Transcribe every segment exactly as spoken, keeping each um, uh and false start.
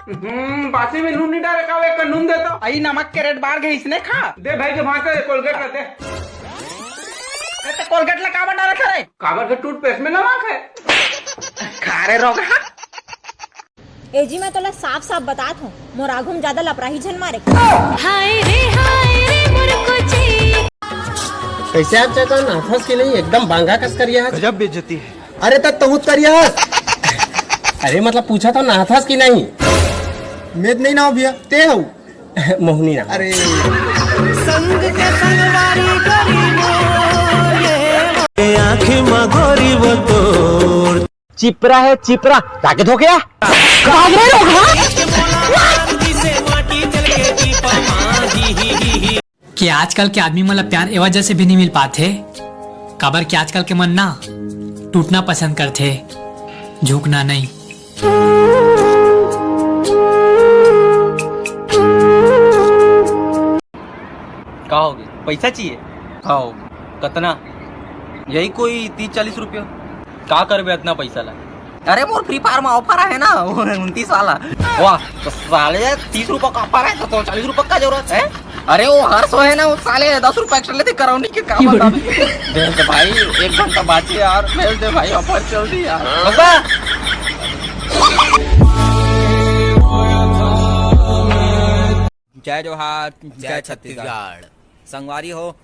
हम्म, बासी में नून नहीं डाले का, एक नून दे तो। अई नमक के रेट बाढ़ गए, इसने खा। दे भाई, जो भाग के कोलगेट ला दे। अरे तो कोलगेट ला काबर डाले खा रे? काबर के टूथपेस्ट में नमक है। खा रे रोगहा। ए जी, मैं तोला साफ साफ बतात हूँ, मोर आघू में ज्यादा लपराही झन मारे। हाय रे, हाय रे, मोर कोची। कैसे आप चाचा, नहाथस कि नहीं? एकदम बांगा कस करिया है। गजब बेइज्जती है। अरे, त तहूत करिया हस। अरे, मतलब, पूछा तो नहाथस कि नहीं? मैं तो नहीं नहाओ भैया, ते हऊ। मोहनी ना। अरे। संग के संगवारी गरीबो, ये आँखी मा गोरी वो तोर। चिपरा है, चिपरा। जाके धो गया। कि आजकल के आदमी मन ला प्यार ए वजह से भी नहीं मिल पाथे, काबर कि आजकल के मन ना टूटना पसंद करथे, झुकना नहीं। का होगे? पैसा चाहिए? का होगे? कतना? यही कोई तीस चालीस रुपया। का करबे अतना पैसा ला? अरे, मोर Free Fire में offer है ना, वो उनतीस वाला। वाह, तो साले, तीस रुपया का offer है, तो, तो चालीस रुपया का जरूरत है? अरे, वो हर्ष है ना, वो साले दस रुपया extra लेते, कराओ नहीं के, का बता? भेज दे भाई, एक घंटा बाकी यार, भेज दे भाई, offer चल रही यार। बता। जय जोहार, जय जय छत्तीसगढ़। छत्तीसगढ़। संगवारी हो,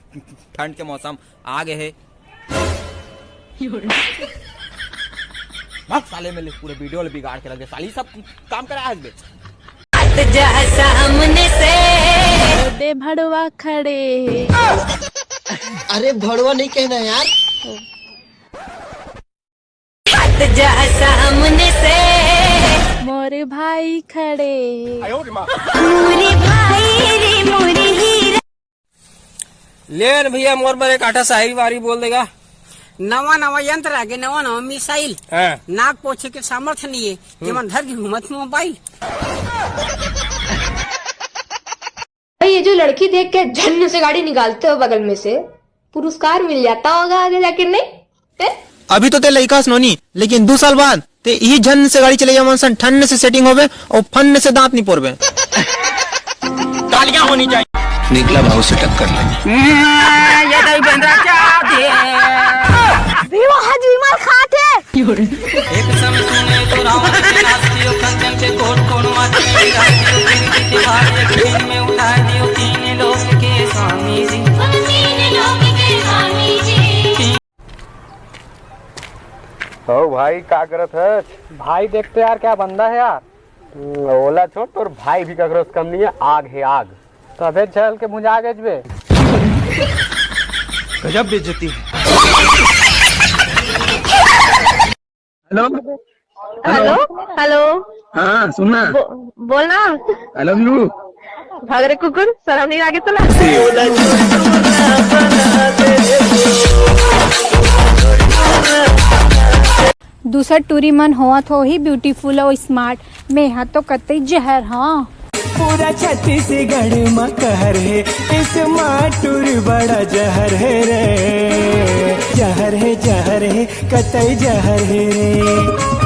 ठंड के मौसम आ गए है। भाग साले, में ले पूरे वीडियो ले बिगाड़ के रख दे साली, सब काम करा आज बे। हट जा सामने से। दे भड़वा खड़े। अरे भड़वा नहीं कहना यार। हट जा सामने से। मोरे भाई खड़े। मोरे भाई रे मोरे हीरा। ले न भैया, मोर बर एक आठा शायरी वारी बोल देगा। नवा नवा यंत्र आगे, नवा नवा मिसाइल। हाँ। नाक पोछे के सामर्थ्य नहीं है, जेमन धर के घूमत मोबाइल। भाई, ये जो लड़की देख के झन्न से गाड़ी निकालते हो बगल में से, पुरस्कार मिल जाता होगा आगे जाके, नहीं? हैं? अभी तो ते लइका हस नोनी, लेकिन दू साल बाद ते इही झन्न से गाड़ी चलइया मन सन ठन्न से setting होबे अउ फन्न से दांत नहीं पोरबे। तालियां होनी चाहिए। निकला भाव से टक्कर लेने। ये दही बेंद्रा क्या दे? विवाह जी मार खाते। एक सम सुने तो रावण के नाश दियो, कंचन के कोट कोण माथे में विराज दियो, पृथ्वी के भार एक दिन में उठा दियो, तीन लोक के स्वामी जी। तीन लोक के स्वामी जी। ओ भाई, का करत हस? भाई, देख तो यार, क्या बंदा है यार। हम्म, ओला छोड़, तोर भाई भी ककरो से कम नहीं है, आग है आग। तो अबे चल के मुझे आगे जबे। गजब बेइज्जती है। हेलो। हेलो। हेलो। हाँ, सुन ना। बो-, बोल ना। I love you। भाग रे कुकुर, शर्म नहीं लागे तोला? दूसर टूरी मन होवत होही beautiful अउ smart, मेहा तो कतई जहर हाँ। पूरा छत्तीसगढ़ म कहर हे, smart टूरी बड़ा जहर हे रे, जहर हे, जहर हे, कतई जहर हे रे।